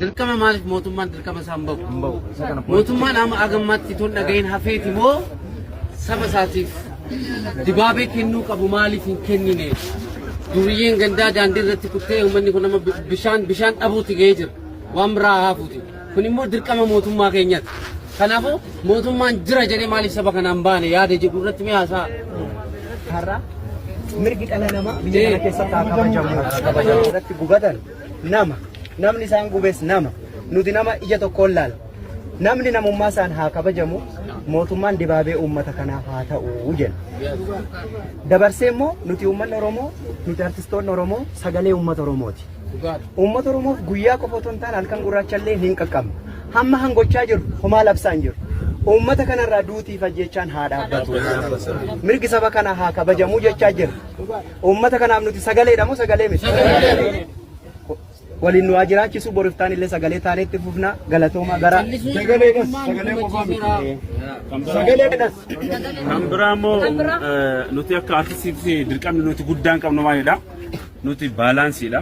Dirqama maaliif mootummaan dirqama isaan bahu? Hin bahu. Isa kana Mootummaan amma agammaatti tun dhagahin hafeeti moo saba isaatiif dibaabee kennuu qabu maaliif hin kennine? Duriyyeen gandaa daandii irratti kuttee uummanni kun amma bishaan bishaan dhabuutti ga'ee jira. Waan biraa haa hafuuti. Kun immoo dirqama mootummaa keenyaati. Kanaafuu mootummaan jira jedhee maaliif saba kanaan baane yaada jedhu irratti mee haasa'a. Har'a mirgi dhala namaa biyya kana keessatti haa kabajamu. Kabajamu irratti gubatan nama namni isaan gubes nama nuti nama ija tokkoon laala. Namni namummaa isaan haa kabajamu mootummaan dibaabee uummata kanaa haa ta'u jenna. Dabarsee immoo nuti uummanni Oromoo nuti artistoonni Oromoo sagalee uummata Oromooti. Uummata Oromoof guyyaa qofa otoo hin taane halkan gurraacha illee hin qaqqabne. Hamma hangochaa jiru homaa labsaa hin jiru. Uummata kanarraa duutiif ajjeechaan haa dhaabbatu. Mirgi saba kanaa haa kabajamu jechaa jira. Uummata kanaaf nuti sagaleedha moo sagalee miti? Waliin nu haa jiraachisu boriftaan illee sagalee taanee itti fufna galatoomaa gara Sagaleedhas sagalee qofaa miti. Sagaleedhas. Kan biraa immoo nuti akka artistiitti dirqamni nuti guddaan qabnu maalidha? Nuti baalaansiidha.